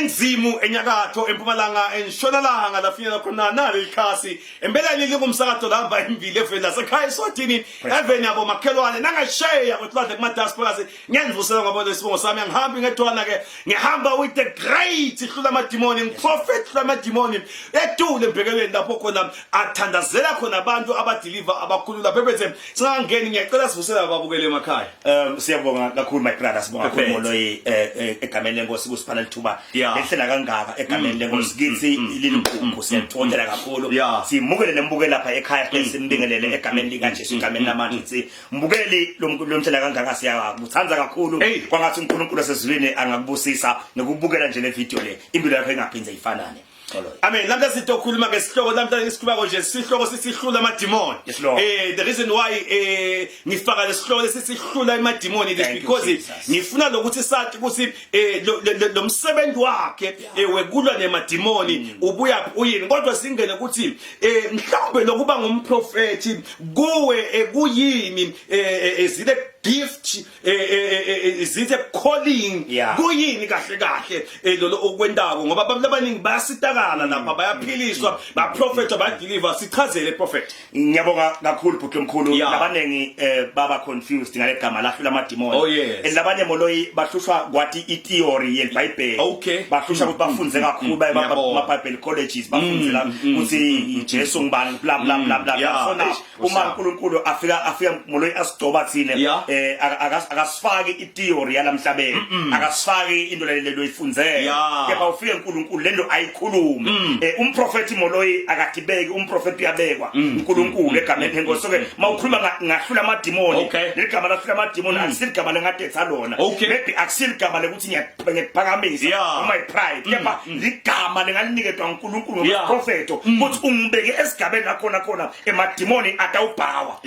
Eningizimu, enyakatho, empumalanga, entshonalanga, lafinyela khona nali likhasi. Empeleni lingumsakazo lahamba embili eveni lasekhaya eSwatini, eveni yabo makhelwane nangesheya kwetulwandle kuma-diasporas. Ngiyanivusela ngoba lesibongo sami angihambi ngedwana ke, ngihamba with the great hlula amadimoni, ngiprophet hlula amadimoni etule embhekelweni lapho khona athandazela khona abantu abadeliver abakhulula bebethe singangeni. Ngiyacela sivusela ababukele emakhaya. Siyabonga kakhulu, my brother, sibonga kakhulu, Perfect. Moloyi, egameni lenkosi kusiphana lithuba lehlela kangaka egameni lenkosi kithi liligugu, siyalithokozela kakhulu. Simukele nembukeli lapha ekhaya, siphinde simbingelele egameni likaJesu, egameni lamandla. Sithi mbukeli lomhlela kangaka, siyakuthanda kakhulu. Hey. Kwangathi uNkulunkulu osezulwini angakubusisa ngokubukela nje le video le, impilo yakho ingaphinde ifanane, Moloyi. Amen. Namhla sitokhuluma ngesihloko, namhla esikhuluma nje sihloko sisihlula amadimoni. Yes, Lord. The reason why ngifaka lesihloko lesisihlula amadimoni is Thank you, because Jesus. ngifuna lokuthi sathi ukuthi lo msebenzi wakhe wekulwa nemadimoni ubuya uyini, kodwa singene ukuthi mhlawumbe lokuba ngumprofeti kuwe kuyini, is it a gift, is it a calling? Kuyini kahle kahle lolo okwentako? Ngoba abantu abaningi bayasitakala lapha, bayaphiliswa, baprofetha, bayadeliver. Sichazele, prophet. Ngiyabonga kakhulu, bhuti omkhulu. Labaningi baba confused ngale gama lahlula amadimoni. And labanye, Moloyi, bahlushwa kwathi i-theory yeBhayibheli. Bahlushwa ukuthi bafunze kakhulu, baye Ngiyabonga. kuma Bible colleges, bafunzela ukuthi Jesu ngubani, bla bla bla bla. So now Eish, uma uNkulunkulu afika, Moloyi, asigcoba thina, akasifaki i-theory yalamhlabeni, akasifaki into le loyifunzele, kepha ufike uNkulunkulu lento ayikhulume. Umprofeti, Moloyi, akadibeki, umprofeti uyabekwa uNkulunkulu egameni lenkosi. So ke mawukhuluma ngahlula amadimoni, leligama lahlula amadimoni akusiligama lengadetha lona. Maybe akusiligama lekuthi ngiyakuphakamisa noma i-pride, kepha ligama lengaliniketwa uNkulunkulu ngomprofeto ukuthi ungibeke esigabeni la khona khona emadimoni atawubhawa.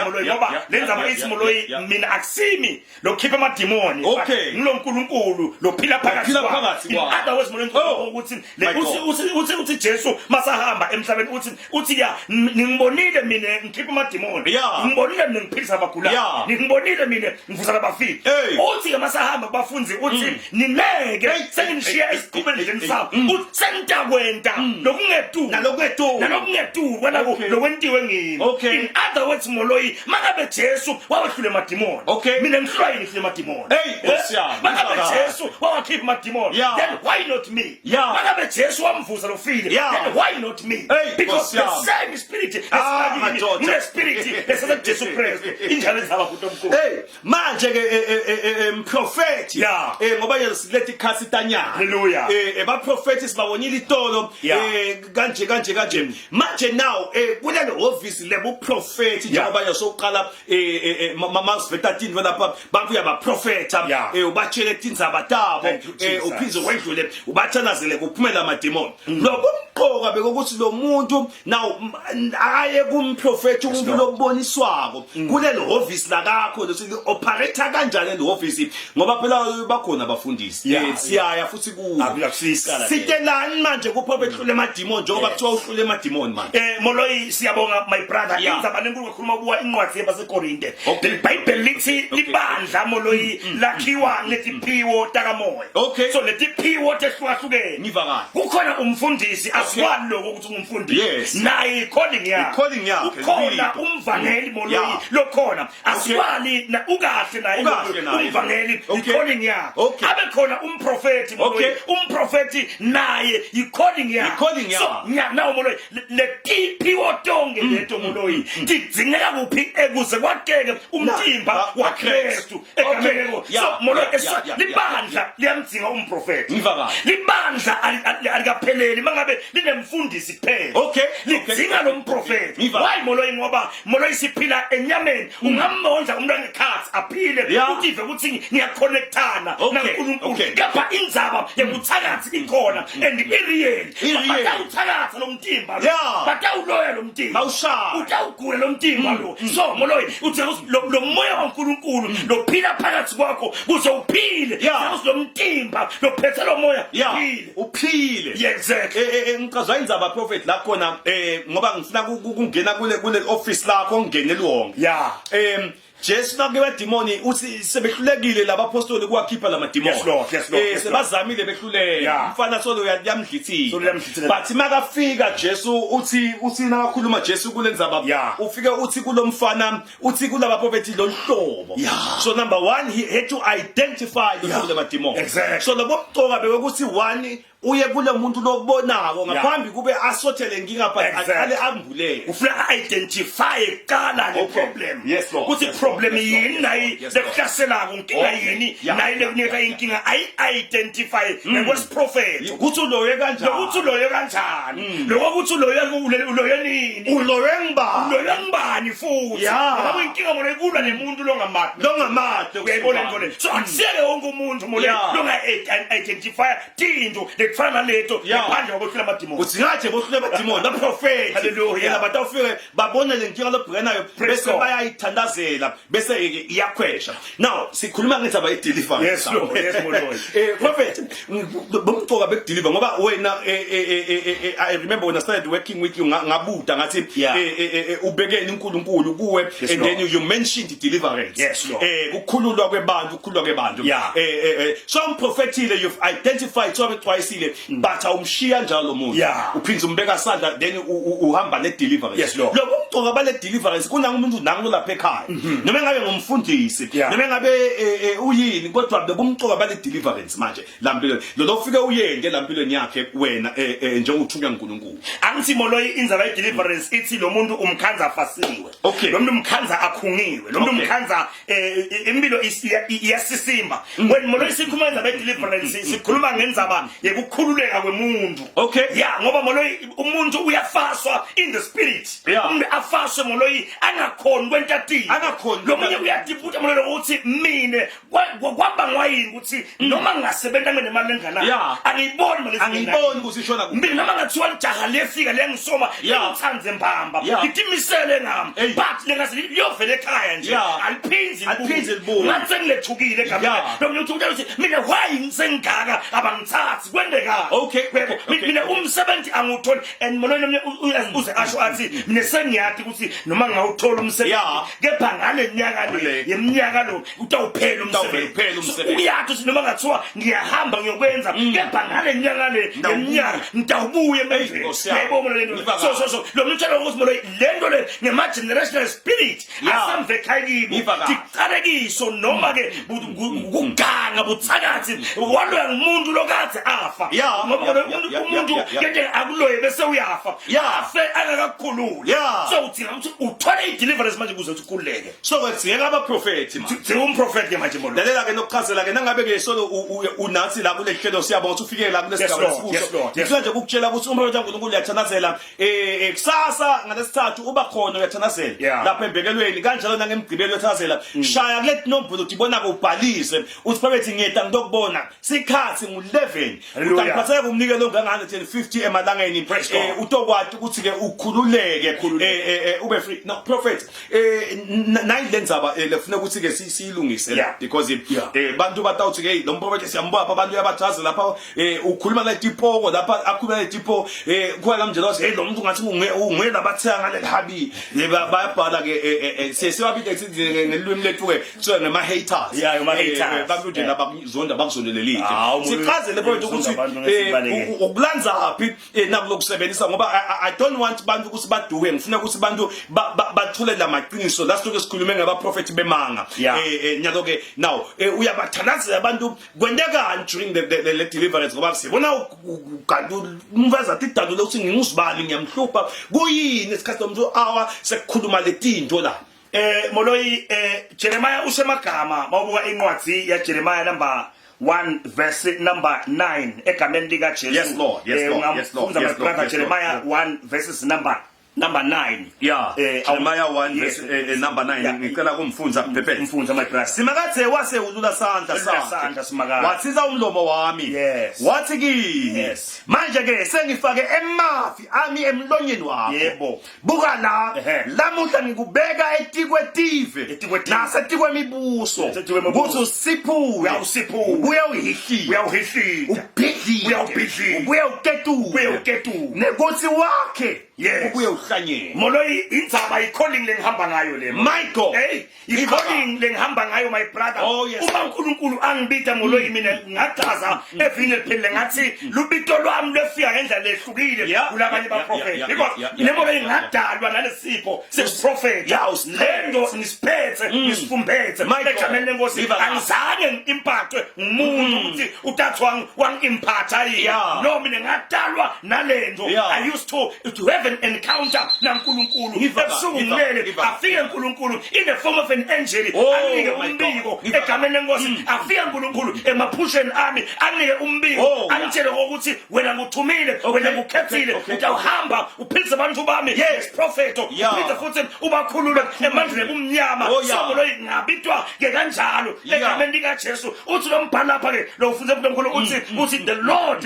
Moloyi, ngoba lenzaba ithi, Moloyi, mina akusimi lokhipha amadimoni, ngilo nkulunkulu lophila phakathi Lophila kwami. phakathi In kwami. other words, Moloyi, Oh, ukuthi my uthi God. uthi Jesu masahamba emhlabeni uthi ya ningibonile mina ngikhipha amadimoni, ngibonile mina ngiphilisa abagulayo, ngibonile mina ngivusa abafile. Hey. Uthi ke masahamba kubafundi uthi nineke senginishiya hey, esiqubeni hey, nje hey, sami, uthi sengitakwenta lokungetulu Nalokungetulu. Nalokungetulu kwalako lokwentiwe ngimi. In other words, Moloyi, mangabe Jesu wawehlula emadimoni, mina ngihlwa yini ngihlula emadimoni? Hey, Nkosi yami, Mangabe ngizwa Jesu wawakhipha amadimoni, then why not me? Mangabe Jesu wamvusa lofile, then why not me? Hey, Because Nkosi the yami. same spirit Ah, esakimi madoda. ngule spirit esase Jesu Christ. Injalo indaba, bhuti omkhulu. Hey, manje ke mprofeti, ngoba yena silethe ikhasi tanyana. Hallelujah. Baprofeti sibabonile itolo. Kanje kanje kanje. Manje now kulelo office lebuprofeti, njengoba yosoqala masiveta tintfo lapha, babuya baprofeta, ubatshele tindzaba tabo. Thank you, Jesus. Uphindze wendlule ubathandazele kuphumela amadimoni. Lokumqoka bekukuthi lo muntu now aye kumprofeti, umuntu Lord. lokuboniswako kulelo hhovisi lakakho lesi operate kanjani lelo hhovisi, ngoba phela bakhona abafundisi. Siyaya futhi kuwo. Akusiyisikala. Sitelani manje kuprophet hlule emadimoni, njengoba kuthiwa uhlule emadimoni manje? Moloyi, siyabonga, my brother. Indzaba lenkulu kakhulu mabuka incwadi yabaseKorinte. IBhayibheli lithi libandla, Moloyi, lakhiwa ngetiphiwo takamoya. So letiphiwo tehlukahlukene. Ngiva kahle. Kukhona umfundisi, asikwali lokho ukuthi ungumfundisi. Naye calling yakhe. I-calling yakhe, Ukhona libito. umvangeli, Moloyi, lokhona. Asikwali na ukahle naye Ukahle naye. umvangeli, i-calling yakhe. Abe khona umprofeti, Moloyi. Umprofeti naye i-calling yakhe. I-calling So yakhe. nya nawo, Moloyi, letiphiwo tonke leto, Moloyi, tidzingeka kuphi ekuze kwakeke umtimba waKristu egameni lenkosi. So Moloyi, libandla liyamdzinga umprofeti. Ngiva kahle. Libandla alikapheleli mangabe linemfundisi kuphela. Lidzinga lo mprofeti. Ngiva. Why, Moloyi? Ngoba, Moloyi, siphila enyameni. Ungamondla umuntu angekhathi aphile, utive ukuthi ngiyaconnectana naNkulunkulu, kepha indzaba yobuthakathi ikhona and i-real. I-real. Batawuthakatha lo mtimba lo. Batawuloya lo mtimba. Bawushaya. Utawugula lo mtimba lo. So Moloyi, uthi lo moya waNkulunkulu lophila phakathi kwakho kuze uphile, ukuthi lo mtimba lophethe lo moya uphile. Uphile. Yeah, exactly. Ngichazwa indzaba prophet la khona ngoba ngifuna kungena kule office lakho ngingene liwonke. Jesu nakuye demoni uthi sebehlulekile labapostoli kuwakhipha lamadimoni. Yes Lord, yes Lord. Yes, Lord. Sebazamile behluleka. Umfana solo uyamdlithile. Solo uyamdlithile. But makafika Jesu uthi nakakhuluma Jesu kulendzaba ufike uthi kulomfana uthi kulaba prophet loluhlobo. So number 1 he had to identify lo hlobo lamadimoni. So lobomcoka bekuthi one uye kule muntu lokubonako ngaphambi kube asothele inkinga but aqale ambulele. Ufuna identify kuqala le problem. Yes Lord. Kuthi problem yini nayi lekuhlaselako inkinga yini nayi lekunika inkinga ayi identify ngokwesiprofetho. Kuthi uloye kanjani? Lokuthi uloye kanjani? Lokuthi uloye uloye nini? Uloye ngibani? Uloye ngibani futhi? Ngoba kuyinkinga mona ikulwa nemuntu longamadi. Longamadi. Uyayibona into le. So akusiyeke wonke umuntu mona longa identify tinto lekufana naleto ngaphandle kwabohlula amadimoni. Uthi ngathi bohlula amadimoni baprofeti. Hallelujah. Yena batawufike babone le nkinga lobhekana nayo Praise bese God. bayayithandazela bese ke iyakhwesha. Now sikhuluma ngendaba ye deliverance. Yes, Lord. Yes, Lord. Prophet bomcoka bekudeliver ngoba wena I remember when I started working with you ngabuda ngathi ubekeni uNkulunkulu kuwe Yes, and then Lord. you mentioned deliverance. Yes, Lord. Kukhululwa kwebantu, ukukhululwa kwebantu. So umprofetile you've identified so abexwayisile but awumshiya njalo umuntu. Uphinde umbeka sandla then uhamba ne deliverance. Yes, Lord. Lokho umcoka bale deliverance kunanga umuntu nangu lapha ekhaya. Noma ngabe ngumfundisi, noma ngabe uyini kodwa bobumcoka bale deliverance manje lampilweni. Lo ufike uyende lampilweni yakhe wena njengothunywa uNkulunkulu. Angithi moloyi inzaba ye deliverance ithi lo muntu umkhanza afasiwe. Lo muntu umkhanza akhungiwe. Lo muntu umkhanza impilo iyasisimba. When moloyi sikhuluma ngendaba ye deliverance sikhuluma ngendzaba yekukhululeka kwemuntu. Yeah, ngoba moloyi umuntu uyafaswa in the spirit. Umuntu afaswe moloyi angakhoni kwenta tini. Angakhoni. Lo munye uyadiputa moloyi ukuthi mine kwabangwa yini ukuthi noma ngingasebenza nginemali enganani angiyiboni mali Angiyiboni ukuthi ishona kuphi. Mina noma ngathiwa lijaha liyefika liyangisoma lingithande mbamba ngitimisele ngami but lengase liyovela ekhaya nje aliphinzi Aliphinzi libuye. Ngathi sengilethukile egameni lo muntu uthi mina why ngisengaka abangithathi kwendeka mina umsebenzi angiwutholi and molweni omnye uze asho athi mina sengiyati ukuthi noma ngingawuthola umsebenzi kepha ngale nyaka le yeminyaka lo utawuphela umsebenzi. Utawuphela umsebenzi. Uyathi ukuthi noma ngathiwa ngiyahamba ngiyokwenza kepha ngale nyanga le yeminyaka ngitawubuya emendleni. Nkosi yami. Uyayibona le nto? Ngiva So so so lo muntu utshela ukuthi molo le nto le ngema generational spirit Yeah. asamve ekhaya kibo. Ngiva kahle. Tiqalekiso noma ke kuganga buthakathi waloya ngumuntu lokade afa. Yeah, Ngoba yeah, lo yeah, umuntu yeah, umuntu yeah, yeah. kuyenzeka akuloye bese uyafa. Yeah. Afe angakakhululi. Yeah. So udinga ukuthi uthole i-deliverance manje ukuze uthi ukhululeke. So kwedzingeka abaprofethi manje. Dzinga umprofeti ke manje molo. Lalela ke nokuchazela ke nangabe ke solo unathi la kule hlelo siyabonga ukuthi ufike la Yes, kulesigaba Lord. esikuso. Yes, Lord. Yes, Ngifuna nje ukukutshela ukuthi umprofeti kaNkulunkulu uyathandazela kusasa ngalesithathu uba khona uyathandazela lapha embekelweni kanjalo nangemgqibelo uyathandazela. Shaya kule nombolo udibona ubhalise uthi phakathi ngiyeta ngitokubona sikhathi ngu11 Hallelujah. utaphatheka umnikelo ongange-150 emalangeni. Praise God. Utokwati ukuthi ke ukhululeke Ukhululeke. Ube free. No prophet nayi lenzaba lefuna ukuthi ke siyilungise la because bantu batawuthi ke lo prophet siyambopha abantu uyabathaza lapha ukhuluma le tipoko lapha akhuluma le tipo kuya kamnje lo hey lo muntu ngathi unge labathenga ngaleli habi bayabhala ke sesibabide ngelwimi lethu ke kuthiwa ngama haters. Yeah, ngama haters. Bantu nje labakuzonda bakuzondelelile. Hawu, Sichazele prophet uzonda ukuthi abantu ngesibaleke. ukulanza phi nakulokusebenzisa ngoba I don't want bantu ukuthi baduke, ngifuna ukuthi bantu bathole lamaqiniso la sisuke sikhulume ngabaprofeti bemanga. Nyalo ke now uyabathandazela abantu kwentekani during the deliverance ngoba sibona kanti umveza tidalo lokuthi nginguzibani ngiyamhlupha kuyini isikhathi somuntu hour sekukhuluma letinto la. Moloyi Jeremiah usemagama mawubuka incwadi ya Jeremiah number 1 verse number 9 egameni lika Jesu. Yes, Lord. Yes, Lord. Yes, Lord. Ungamfunda, my Yes, Lord. brother, Yes, Lord. Jeremiah 1 verses number number 9. Yeah. Jeremiah 1 Yes. verse number 9. Yeah. Ngicela kumfunza Phephe. Mfunza my brother. Simakadze wase ulula sandla Ulula sakhe. sandla, Simakadze. Watsintsa umlomo wami. Yes. Wathi kimi. Yes. Manje ke sengifake emavi ami emlonyeni wakho. Yebo. Buka la Ehhe. lamuhla ngikubeka etikwetive Etikwetive. nasetikwemibuso Nasetikwemibuso. ukuthi usiphule Uyawusiphula. ubuye uhihlile Uyawuhihlita. ubhidlile Uyawubhidlita. ubuye uketule Ubuye uketule. nekuthi wakhe Yes. ubuye uhlanyele Moloyi indzaba i-calling lengihamba ngayo le. My God. Hey, i-calling lengihamba ngayo my brother. Oh, yes. Uma uNkulunkulu angibita Moloyi mina ngachaza evini eliphelele ngathi lubito lwami lwefika ngendlela lehlukile kulabanye baprofeti. Because le Moloyi ngadalwa nalesipho sesiprofeti. Lento ngisiphethe ngisifumbethe egameni lenkosi angizange ngi-impactwe ngumuntu ukuthi utathi wangi-impacta yini. No mina ngadalwa nalento. I used to have an encounter naNkulunkulu ebusuku ngilele afike uNkulunkulu in the form of an angel anginike umbiko egameni lenkosi afike uNkulunkulu emaphusheni ami anginike umbiko angitshele ukuthi wena ngikuthumile wena ngikukhethile utawuhamba uphilise abantu bami isiprofeto uphinde futhi ubakhulule emandleni ebumnyama so lo ingabitwa ke kanjalo egameni likaJesu uthi lo mbhalo lapha ke lo ufunze uNkulunkulu uthi uthi the Lord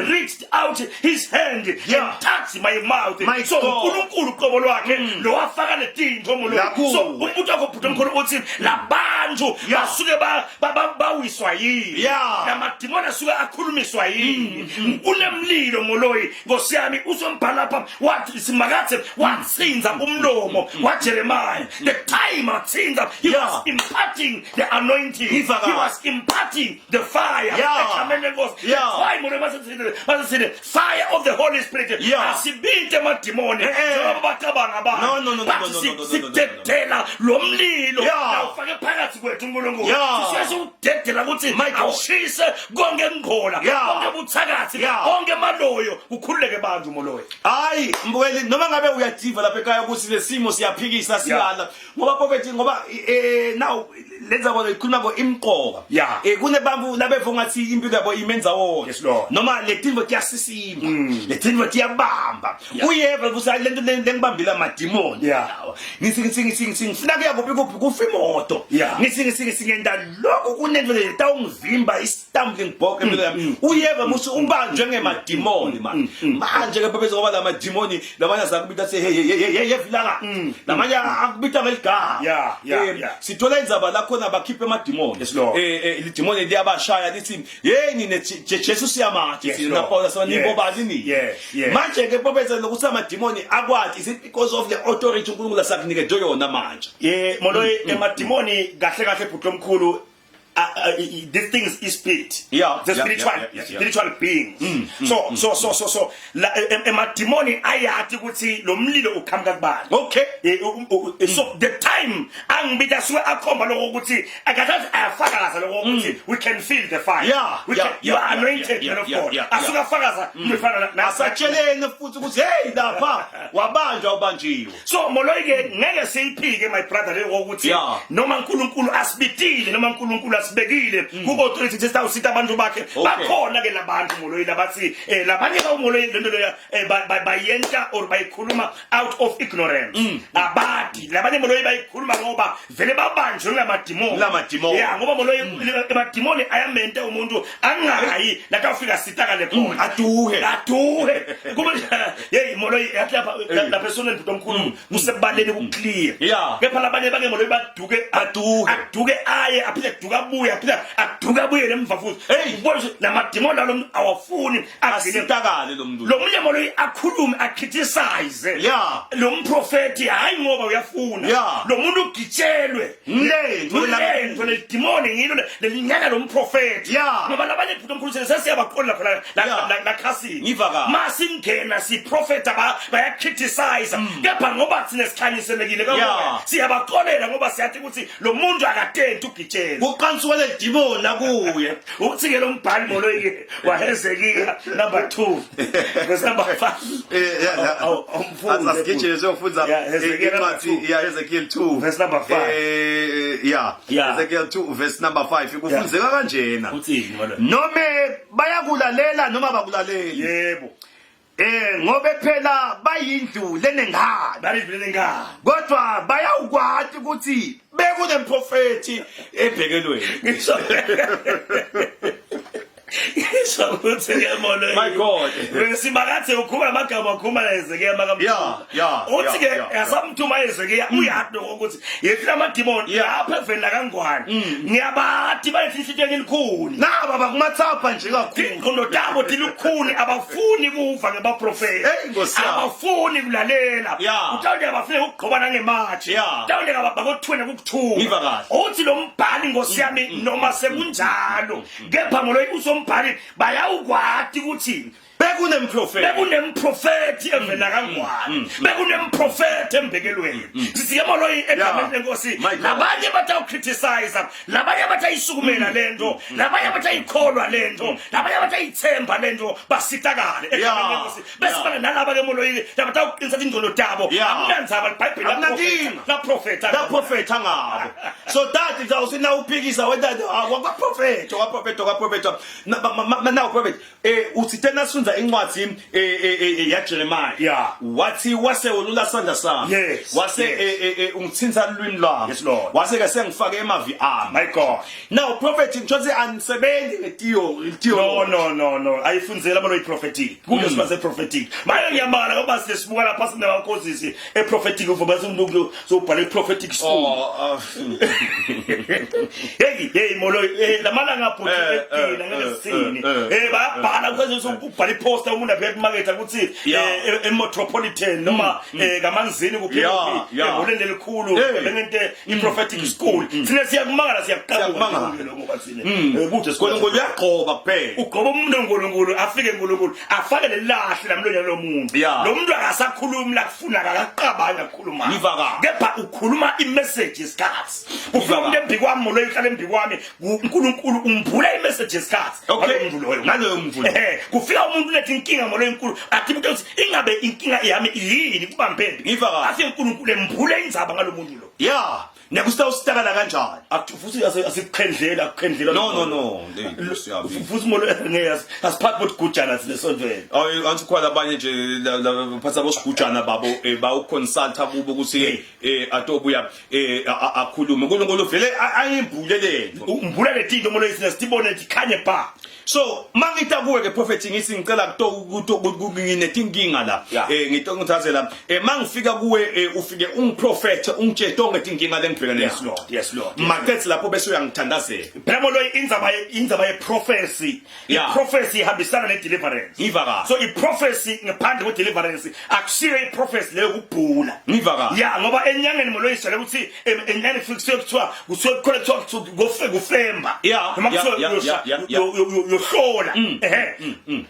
reached out his hand and touched my mouth. So uNkulunkulu uqobo lwakhe lo wafaka letinto molo. So umuntu wakho bhuti omkhulu uthi labantu basuke bawiswa yini, lamadimoni asuke akhulumiswa yini, kunemlilo moloyi nkosi yami. Uzombhala lapha wathi Simakadze watsinza umlomo waJeremiah. The time atsinza, he was imparting the anointing, he was imparting the fire egameni lenkosi. Why moloyi masesithile fire of the Holy Spirit asibinte amadimoni njengoba bacabanga abantu, but sidedela lo mlilo awufake phakathi kwethu uNkulunkulu. Sisuke siwudedela ukuthi awushise konke ngikhola, konke buthakathi, konke maloyo, kukhululeke bantu moloyo. Hayi mbukeli, noma ngabe uyajiva lapha ekhaya ukuthi lesimo siyaphikisa siyala ngoba prophet ngoba now lenza bona ikhuluma ngo imqoka kunebantu labeva ngathi impilo yabo imenza wona noma letinto tiyasisima letinto tiyabamba uyeva ukuthi lento lengibambile amadimoni lawa ngithi ngithi ngithi ngithi ngifuna kuya kuphi kuphi kufa imoto ngithi ngithi ngithi ngenda lokhu kunento letawungivimba i-stumbling block empilo yami. Uyeva musi ubanjwe ngemadimoni man. Manje ke bebeze ngoba lamadimoni lamanye azakubita athi hey hey hey hey vilaka, lamanye akubita ngeligama. Sithola indzaba la khona bakhiphe emadimoni, lidimoni liyabashaya lithi hey nine Jesu siyamathi thina Paul sanibobani nini. Manje ke bebeze lokuthi amadimoni akwati, is it because of the authority uNkulunkulu asakunikeze yona manje? Moloyi, emadimoni kahle kahle bhuti omkhulu, these things is spirit, the spiritual spiritual beings. So emadimoni ayati ukuthi lo mlilo uqhamuka kubani. So the time angibita suke akhomba lokho ukuthi akathathi ayafakaza lokho ukuthi we can feel the fire, we can, you are anointed man of God, asuke afakaza ngifana asatshelene futhi ukuthi hey lapha wabanjwa ubanjiwe. So moloyi ke ngeke siyiphike my brother leyo ukuthi noma uNkulunkulu asibitile noma uNkulunkulu asibekile ku authority sesawusita abantu bakhe, bakhona ke labantu moloyi labathi labanye bawumoloyi lento leyo bayenta or bayikhuluma out of ignorance, abadi labanye moloyi bayikhuluma ngoba vele babanjwe ngamadimoni Lamadimoni. Yeah, ngoba moloyi emadimoni ayamente umuntu angayi la afika sitakale khona, aduhe. Aduhe kube hey moloyi yathi lapha lapha esonweni bhuti omkhulu kusebaleni ku clear, kepha labanye bake moloyi baduke, Aduhe. Aduke aye aphinde aduke abuye aphinde aduke abuye emva futhi. Ubona ukuthi lamadimoni alo muntu awafuni agcine asitakale lo muntu. Lo munye moloyi akhulume acriticize lo mprofeti, hayi ngoba uyafuna lo muntu ugitshelwe lento lento ledimoni ngilo lelinyanya lo mprofeti, ngoba labanye bhuti omkhulu sesiyabaqola khona la khasini. Ngiva kahle. Masingena siprofeta baya criticize, kepha ngoba thina sikhanyiselekile kamoya siyabaxolela ngoba siyathi ukuthi lo muntu akatenti ugitshelwe. Kuqansuka le dimoni lakuye. Uthi ke lo mbhali moloyi ke waHezekiya number 2 verse number 5. Asigijime siyofunda incwadi ya Ezekiel 2 verse number 5. Ezekiel 2 verse number 5 kufunzeka kanjena. Uthini moloyi? Nome bayakulalela noma bakulaleli, Yebo. Ngobe phela bayindlu lenengane. Bayindlu lenengane. Kodwa bayawukwati ukuthi bekunemprofethi ebhekelweni. Ngisho Ngisho ukuthi ke molo. My God. Simakathe ukhuluma amagama akhuluma naHezekiya makamthuma. Yeah. Uthi ke asamthuma Hezekiya uyazi lokho ukuthi yethina amadimoni lapha eveni lakaNgwane. Ngiyabathi bayinhlihlitweni elikhulu. Naba bakumathapha nje kakhulu. Ingqondo tabo tilukhuni abafuni kuva ngebaprofeti. Hey, Nkosi yami. Abafuni kulalela. Utawuthi abafuni ukugqoba nangematshe. Utawuthi abakothwena kukuthuka. Ngiva kahle. Uthi lo mbhali Nkosi yami noma sekunjalo kepha ngoloyi usombhali bayawukwati ukuthi bekunemprofeti bekunemprofeti evela kaNgwane bekunemprofeti embekelweni sithi ke moloyi egameni lenkosi My God. labanye batawucriticize labanye batayisukumela lento labanye batayikholwa lento labanye batayithemba lento basitakale egameni lenkosi bese bana nalaba ke moloyi labatawuqinisa ingqondo tabo akunandzaba iBhayibheli Akunankinga. laprofeta laprofetha ngabo so that ngizawuthi na uphikisa wena wakwaprofetha wakwaprofetha wakwaprofetha now prophet uthi tena sifunda incwadi ya Jeremiah wathi wase ulula sandla sami wase ungithinta lwimi lwami Yes, Lord. wase ke sengifake emavi ami. My God. Now prophet ngithothi anisebenzi ngetiyo tiyo. No no no no ayifunzela molo prophetic kude sibaze prophetic maye ngiyamala ngoba sesibuka lapha sinamakhosisi e prophetic uvuba umuntu sobhala i prophetic school. Oh, Hey hey molo lamalanga bhuti ekugcina ngeke sithini bayabhala kuze ubhala iposter umuntu afika kumaketha ukuthi e metropolitan noma kamanzini kuphi eholeni elikhulu bengente i prophetic school thina siyakumangala siyakuqabuka ngoba thina kude uNkulunkulu uyagqoba kuphela ugqoba umuntu uNkulunkulu afike uNkulunkulu afake lelahle lamlonya lomuntu lo muntu akasakhulumi lakufuna akaqabanga ukukhuluma kepha ukhuluma imessage yesikhathi kufika umuntu embi kwami molo uhlala embi kwami uNkulunkulu umbula imessage yesikhathi ngalowo loyo ngaloyo muntu kufika umuntu lethe inkinga molo enkulu athi umuntu uthi ingabe inkinga yami yini kubambembi afike uNkulunkulu embule indzaba ngalomuntu lo yeah nekusita usitakala kanjani futhi asikukhendlela akukhendlela no no no futhi molo ngeke asiphathi bodigujana thina esontweni ayi anti khona abanye nje baphatha bosigujana babo bawuconsulta kubo ukuthi atobuya akhulume uNkulunkulu vele ayimbule lento umbula letinto molo isina sibone ikhanye ba. So mangita kuwe ke prophet ngithi ngicela kuto nginetinkinga la ngito ngithathela mangifika kuwe ufike ungiprofet ungitshele tonke tinkinga lengibhekene Yes Lord, yes Lord. Maqethi lapho bese uyangithandazela. Phela molo indzaba ye prophecy. I prophecy ihambisana ne deliverance. Ngiva kahle. So i prophecy ngaphandle kwe deliverance akusiyo i prophecy leyo kubhula. Ngiva kahle. Yeah ngoba enyangeni molo isele ukuthi enyangeni kusuke kuthiwa kusuke kukhona kuthiwa kufe kufemba. Noma kuthiwa uyohlola. Ehe.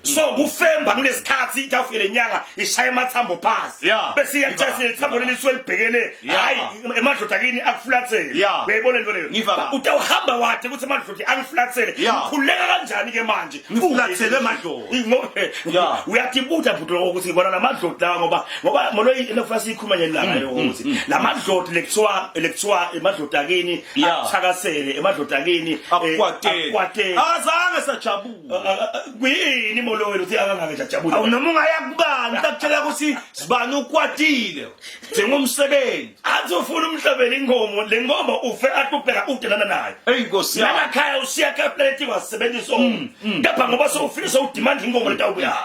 So kufemba kulesikhathi itafike lenyanga ishaya amathambo phansi. Bese iyakuthatha lethambo leli lisuke libhekene hayi emadloda kini akufulathele. Uyayibona into leyo. Utawuhamba wade ukuthi amadloda angifulathele. Ngikhululeka kanjani ke manje? Ngifulathele amadloda. Uyatibuta bhuti lokho ukuthi ngibona lamadloda lawa ngoba ngoba molo lefuna siyikhuluma nje langa leyo ukuthi lamadloda lekuthiwa lekuthiwa emadloda kini akuthakasele emadloda kini akwatele. Azange sajabula. Kuyini molo wena uthi akangake nje ajabule. Awu noma ungaya kubani utakutshela ukuthi sibani ukwatile njengomsebenzi. Athi ufuna umhlabele inkomo le nkomo ufe athi ubheka udelana nayo. Hey Nkosi yami. Nalakhaya ushiya ka planet wasebenzisa mm, mm. Kepha ngoba sewufuna sewudemand inkomo letawubuya.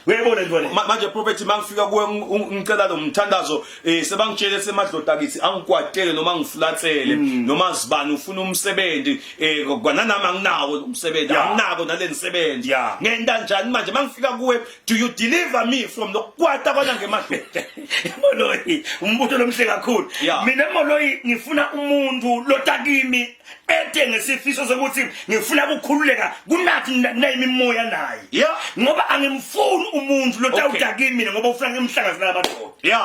Uyayibona into le. Manje prophet mangifika kuwe ngicela lo mthandazo sebangitshele semadloda kithi angikwatele noma ngifulathele noma sibani ufuna umsebenzi kwananami anginawo lo msebenzi anginako nalenisebenzi. Ngenda njani manje mangifika kuwe do you deliver me from lokukwata kwana ngemadloda? Moloyi umbuto lomhle kakhulu. Mina Moloyi ngifuna umuntu lotakimi ete ngesifiso sokuthi ngifuna ukukhululeka kunathi nayimi imimoya naye. Ngoba angimfuni umuntu lotawuta kimi mina ngoba ufuna ngimhlangazela amadoda.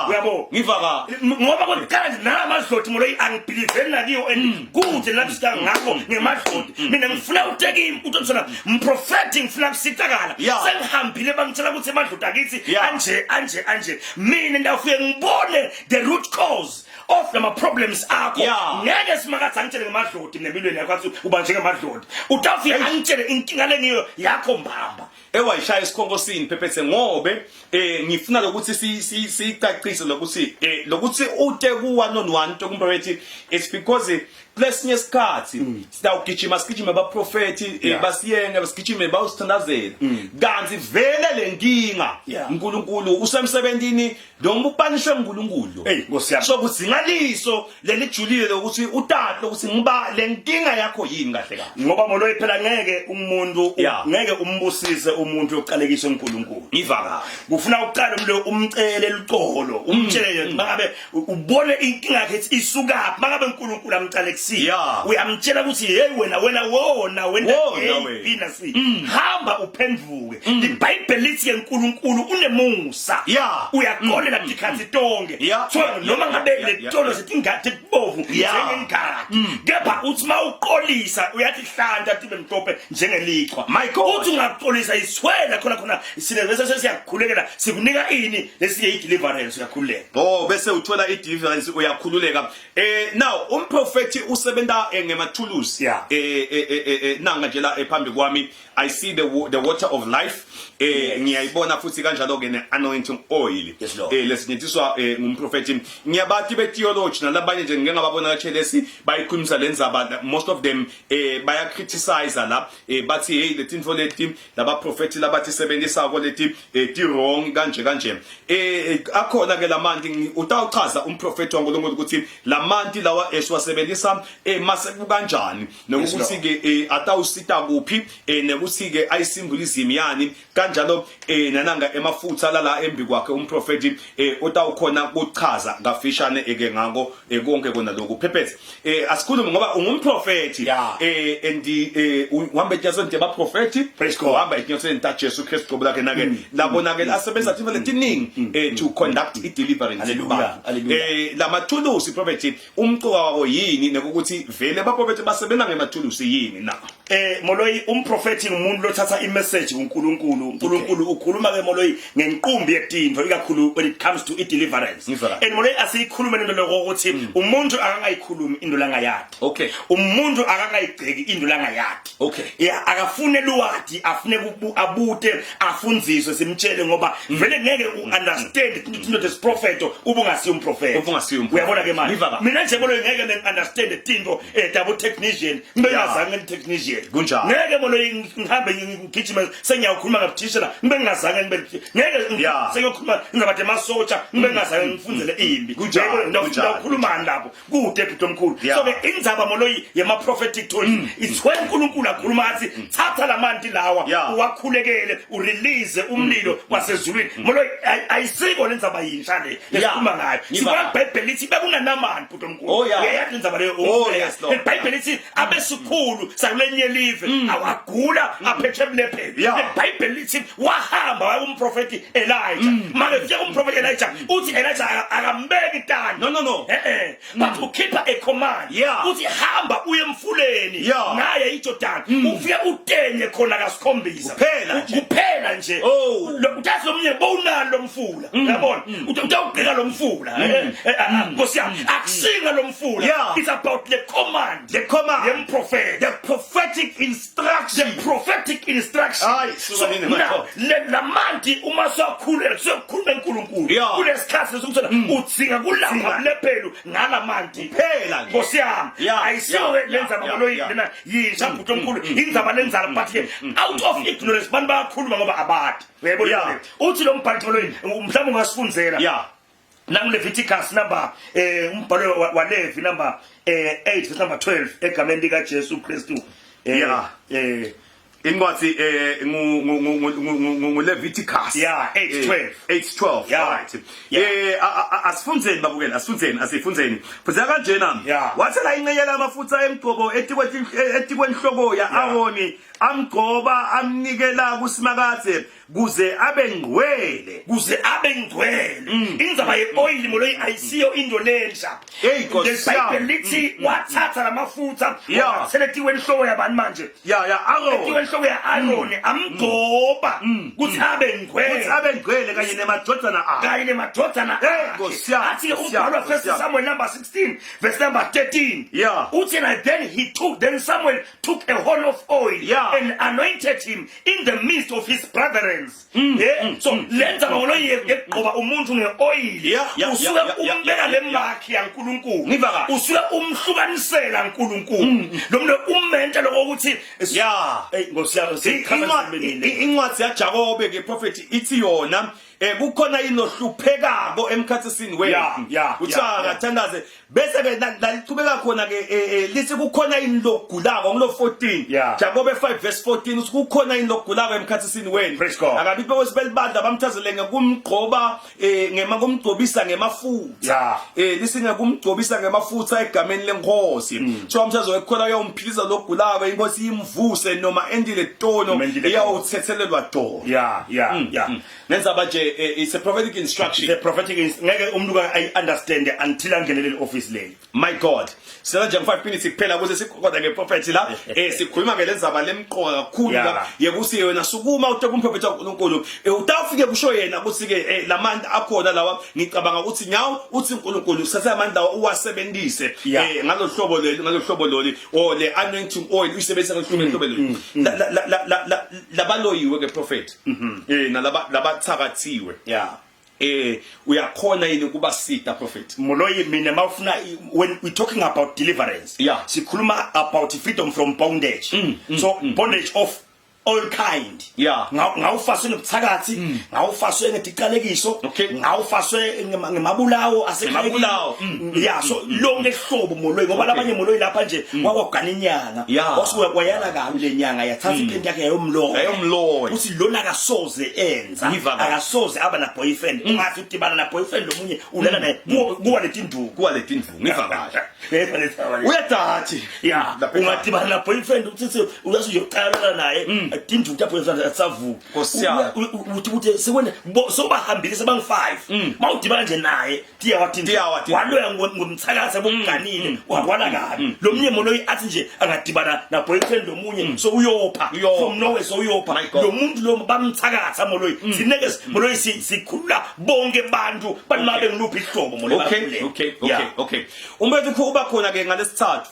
Uyabo? Ngiva ka. Ngoba kokuqala nje nalamadloti Moloyi angibhiliveli nakiyo and kude la kusita ngakho ngemadloti. Mina ngifuna utekimi utotsona mprofeti ngifuna kusitakala. Sengihambile bangitshela ukuthi emadloti akithi anje anje anje. Mina ndawufike ngibone the root cause of lama problems akho. Yeah. Ngeke Simakadze angitshele ngemadloti nempilweni yakho athi uba njengemadloti. Utawufika angitshele inkinga lengiyo yakho mbamba. Ewayishaya esikhonkosini phephethe ngobe ngifuna lokuthi sicacise lokuthi lokuthi ute ku 1 on 1 tokumprofethi, it's because kulesinye isikhathi sitawugijima sigijime abaprofethi basiyenge, basigijime bawusithandazela, kanti vele lenkinga uNkulunkulu usemsebentini noma upanishwe uNkulunkulu. Hey, Nkosi yami. So kudzingaliso lelijulile lokuthi utate lokuthi ngiba lenkinga yakho yini kahle kahle. Ngoba moloyi phela ngeke umuntu ngeke umbusise umuntu oqalekiswe uNkulunkulu. Ngiva kahle. Kufuna uqale umlo umcele lucolo, umtshele mangabe ubone inkinga yakhe ithi isukaphi, mangabe uNkulunkulu amqalekisile uyamtshela ukuthi hey wena, wena wona wena. Wona A, wena. B na C, hamba uphenduke. IBhayibheli lithi ke uNkulunkulu unemusa, uyaxolela tikhathi tonke. So noma ngabe letolo setingadi bovu njengengadi, kepha uthi mawuqolisa uyathi hlanta tibe mhlophe njengelichwa. My God. Uthi ungaxolisa iswela khona khona sine bese sesiyakhulekela, sikunika ini lesiye i-deliverance, uyakhululeka. Oh, bese uthola i-deliverance, uyakhululeka. Now umprofeti usebenta ngemathulusi. Nanga nje la phambi kwami I see the water of life. Ngiyayibona futhi kanjalo ke ne anointing oil. Yes, Lord. Lesinyetiswa ngumprofeti. Ngiyabathi be theology nalabanye nje ngike ngababona kaChelesi bayikhulumisa lenzaba, most of them baya criticize la, bathi hey, letinfo leti labaprofeti labathi sebenzisako leti ti wrong kanje kanje. Akhona ke lamanti, utawuchaza umprofeti waNkulunkulu ukuthi lamanti lawa esiwasebenzisa mase kukanjani, nokuthi ke atawusita kuphi, nekuthi ke ayisymbolism yani kanjalo, nananga emafutha lala embi kwakhe umprofeti, utawukhona kuchaza kafishane eke ngako konke kona lokhu. Phephethe, asikhulume ngoba ungumprofeti and uhamba etinyatsweni tebaprofeti. Praise God. Uhamba etinyatsweni ta Jesu Kristu qobo lakhe, nake labona ke asebenzisa tintfo letiningi to conduct i-deliverance Hallelujah. kubantu. Hallelujah. Lamathulusi, prophet, umcuka wabo yini, nekuthi vele baprofeti basebenza ngemathulusi yini na? Moloyi, umprofeti ngumuntu lothatha imessage kuNkulunkulu. uNkulunkulu ukhuluma ke moloyi ngenqumbi yetinto, ikakhulu when it comes to i-deliverance. Ngizwa kahle. And moloyi, asiyikhulume lento lokho ukuthi umuntu akangayikhulumi into langayadi. Umuntu akangayigceki into langayadi. Yeah, akafune luwadi, afune abute, afundziswe, simtshele, ngoba vele ngeke u-understand into tesiprofeto ube ungasiyo umprofeti. Ube ungasiyo umprofeti. Uyabona ke manje. Ngiva kahle. Mina nje moloyi ngeke ngi-understand tinto tabo technician ngibe ngingazange ngi-technician. Kunjalo. Ngeke moloyi ngihambe ngigijime sengiyakhuluma ngabuthishela ngibe ngingazange ngibe ngeke sengiyokhuluma ngizabade emasotsha ngibe ngingazange ngifundzele impi. Kunjalo, Uyabona, kunjalo. ndawukhulumani lapho kude bhuti omkhulu. So ke indzaba moloyi yema-prophetic tools, it's when uNkulunkulu akhuluma athi thatha lamanti lawa uwakhulekele, urelease umlilo wasezulwini. Moloyi, ayisiko lenzaba yinsha le lesikhuluma ngayo. Ngiva Sibona kahle. iBhayibheli lithi bekunanamani, bhuti omkhulu. Uyayazi lenzaba leyo? Oh, Uyayazi. yes, Lord. IBhayibheli lithi abesikhulu sakulenye live awagula aphethe ebulephelo. IBhayibheli lithi wahamba waya kumprofeti Elijah. Make fika kumprofeti Elijah, uthi Elijah akambeki itandla. No, no, no. But ukhipha a command. Uthi hamba uye emfuleni naye iJordan, ufike utenye khona kasikhombisa. Kuphela nje. Kuphela nje. Oh. Utathi lo mnye bowunalo lo mfula, uyabona, utawugqika lo mfula. Nkosi yami, akusinga lo mfula. It's about the command. The command. Yemprofeti. The prophetic instruction. The prophetic instruction. Hayi, so suka nini now madoda. lamanti uma siwakhuleka siyokhuluma enkulunkulu kulesikhathi lesikuthona udzinga kulapha bulephelu ngalamanti. Kuphela nje. Nkosi yami, ayisiyo ke lenzaba moloyi lena yintsha, bhuti omkhulu, indzaba lenzala, but ke out of ignorance bantu bayakhuluma ngoba abadi. Uyayibona leyo? Uthi lo mbhalo moloyi, mhlawumbe ungasifundzela nangu Leviticus number umbhalo waLevi number 8 verse number 12, egameni lika Jesu Kristu. Incwadi ngu Leviticus. Yeah, 8:12. 8:12. Right. Asifundzeni babukeli, asifundzeni, asifundzeni. Fundzeka kanjena. Wathela incenyela amafutha emgcobo etikwe etikwenhloko ya Aaroni, amgcoba, amnikela kuSimakadze. Kuze abe ngcwele. Kuze abe ngcwele. Indzaba ye-oil moloyi ayisiyo into lensha. Hey, Nkosi yami. LeBhayibheli lithi wathatha lamafutha wathela etikweni enhloko yabani manje? Ya, Aaron. Etikweni enhloko ya-Aaron amgcoba kuthi abe ngcwele. Kuthi abe ngcwele kanye nemadodana akhe. Kanye nemadodana Hey, akhe. Nkosi yami, Athi-ke Nkosi yami, umbhalo wa Nkosi First yami. Samuel number 16 verse number 13. Uthi yena then Samuel took a horn of oil and anointed him in the midst of his brethren. Yeah, so lenza ngolo yekugqoba umuntu ngeoil usuke umbeka le mark yaNkulunkulu. Ngiva kahle. Usuke umhlukanisela uNkulunkulu. Lo muntu umente lokho ukuthi Hey, Nkosi yami, Incwadi yaJakobe ke prophet ithi yona kukhona inohluphekako emkhathisini wethu. Kuthiwa akathandaze bese ke lalichubeka khona ke lithi kukhona yini lokugulako ngilo 14. Jakobe 5 verse 14 uthi kukhona yini lokugulako emkhathisini wenu. Praise God. Akabi bese belibandla bamthazele ngekumgcoba ngema kumgcobisa ngemafutha. Lithi ngekumgcobisa ngemafutha egameni lenkosi. Kuthiwa umthazo wekukholwa uyawumphilisa lokugulako, inkosi imvuse noma endile tono Noma endile tono. iyawuthethelelwa tono. Ngenza nje it's a prophetic instruction. The prophetic ngeke umuntu ay understand until angenele office leli. My God. Sela nje 5 minutes kuphela ukuze sikhona ngeprofet la. Sikhuluma ngelenzaba lemqoka kakhulu la yekuthi yena sukuma uthe kumprofet kaNkulunkulu. Utawufike kusho yena ukuthi ke lamandla akhona lawa ngicabanga ukuthi nyawo uthi uNkulunkulu usatha amandla lawa uwasebenzise ngalohlobo leli ngalohlobo loli or le anointing oil uyisebenzisa ngalohlobo leli. La labaloyiwe ke prophet. Nalaba labathakathiwe. Uyakhona yini ukuba sita prophet? Moloyi mina mawufuna when we talking about deliverance sikhuluma about freedom from bondage. So bondage of all kind. Ngawufaswe nobuthakathi, ngawufaswe ngediqalekiso, ngawufaswe ngemabulawo asekhaya. Ngemabulawo. Yeah, so lonke ihlobo moloyi ngoba labanye moloyi lapha nje wakwagana inyanga. Wasuke wayala kabi le nyanga yathatha iphenti yakhe yayomloya. Yayomloya. Uthi lona akasoze enza, Ngiva kahle. akasoze aba na boyfriend. Ungathi udibana na boyfriend lomunye ulala naye kuwa letinduku. Kuwa letinduku, ngiva kahle. Yebo, lethaba. Uyadathi. Ya, Lapha ekhaya. ungadibana na boyfriend uthi uyazi uyoqala naye tinduku ta boyfriend asavuka. Nkosi yami. Uthi uthi sekwena sobahambile sebangu 5. Mawudibana nje naye tiyawa tinduku. Tiyawa tinduku. Waloya ngomthakathi bokuganile wabona kabi. Lo mnye moloyi athi nje angadibana na boyfriend lomunye so uyopha Uyopha. from nowhere so uyopha. My God. Lo muntu lo bamthakatha moloyi. Sineke moloyi sikhulula bonke bantu banmabe ngiluphi ihlobo moloyi. Bakhululeke. Okay. Umbethu uba khona ke ngalesithathu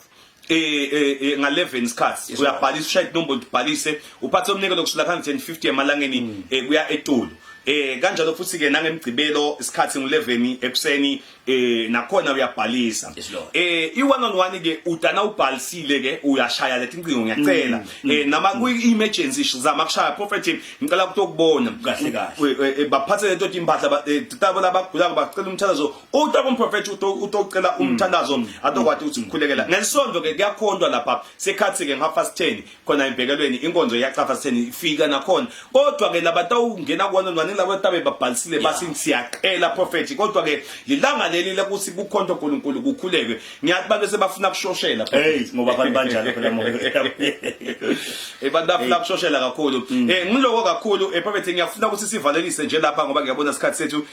nga 11 isikhathi uyabhalisa ushaya inombolo ubhalise uphathe umnikelo kusula 150 emalangeni kuya etulu. Kanjalo futhi ke nangemgcibelo isikhathi ngu11 ekuseni nakhona uyabhalisa. Yes, Lord. I one on one ke udana ubhalisile ke uyashaya letincingo ngiyacela. Nama ku emergency zama kushaya prophet ngicela ukutokubona. Kahle kahle. Baphathe lento impahla tabo labagulako bacela umthandazo uta kumprofeti utocela umthandazo atokwati ukuthi ngikhulekela ngelisonto ke kuyakhondwa lapha sekhathi ke half past 10 khona embhekelweni inkonzo iyaca past 10 ifika nakhona kodwa ke labatawungena kuwona nani labo tabe babhalisile bathi siyaqela prophet kodwa ke lilanga leli lokuthi kukhonto uNkulunkulu kukhulekwe ngiyathi bantu sebafuna kushoshela. Hey, ngoba abantu banjalo phela moya. Abantu bafuna kushoshela kakhulu. Ngiloko kakhulu prophet ngiyafuna ukuthi sivalelise nje lapha ngoba ngiyabona isikhathi sethu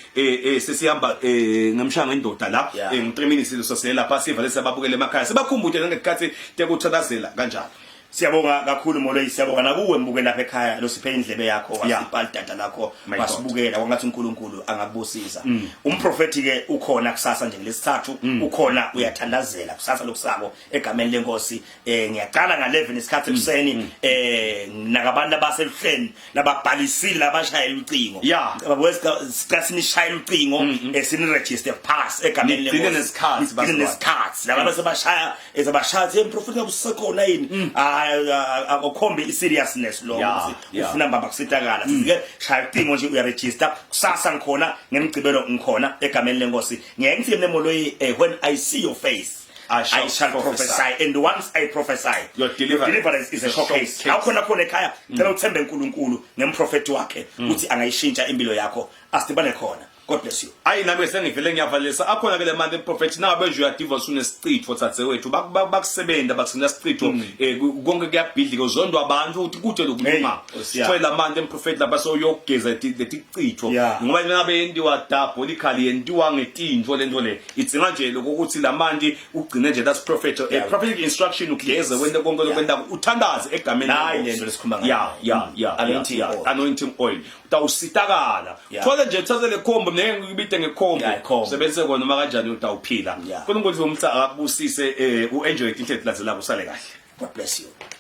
sesihamba ngamshanga indoda la ngi 3 minutes sosele lapha sivalelise ababukele emakhaya sibakhumbude ngekhathi tekuthandazela kanjalo. Siyabonga kakhulu Moloyi, siyabonga nakuwe mbukeli lapha ekhaya losiphe indlebe yakho wasipha idata lakho My God. wasibukela kwangathi uNkulunkulu angakubusisa. Umprofeti ke ukhona kusasa nje ngelesithathu ukhona uyathandazela kusasa lokusako egameni lenkosi. Ngiyaqala nga11 isikhathi ekuseni nakabantu abaseluhleni lababhalisile labashayela ucingo. Baba sicela sinishayela ucingo siniregister pass egameni Nigcine lenkosi. nesikhathi, Nigcine bazalwane. nesikhathi laba sebashaya ezabashaya hey mprofeti ngabe usekhona yini akukhombi i seriousness lo ukuthi ufuna mbamba kusitakala sike shaya ucingo nje uyaregister kusasa ngikhona ngemgcibelo ngikhona egameni lenkosi. Ngiyaye ngithi nemoloyi when I see your face I shall I shall prophesy. prophesy, and once I prophesy Your deliverance deliverance is a is a showcase. showcase. Awukhona khona ekhaya cela uthembe uNkulunkulu ngemprofeti wakhe ukuthi angayishintsha impilo yakho asidibane khona. God bless you. Ayi nami sengivele ngiyavalisa akhona ke le manje prophet nabe nje uyadiva usunesicitho thathewethu bakusebenza bakusina sicitho hmm. eh, konke kuyabhidlika uzondwa abantu ukuthi kude lokuluma sithwele amandla emprofet lapha soyogeza leticitho ngoba ngabe yendiwa diabolically yendiwa ngetinto lento le idzinga nje lokuthi lamanti ugcine nje that's prophet a prophetic instruction ugeze wente konke lokwenta uthandaze egameni nayi lento lesikhuluma ngayo yeah anointing oil anointing oil utawusitakala thole nje uthathe le khombo ngeke ngikubite ngekhombo sebenzise kona noma kanjani utawuphila uNkulunkulu umtha akubusise eh, uenjoy inhle landzelako usale kahle God bless you.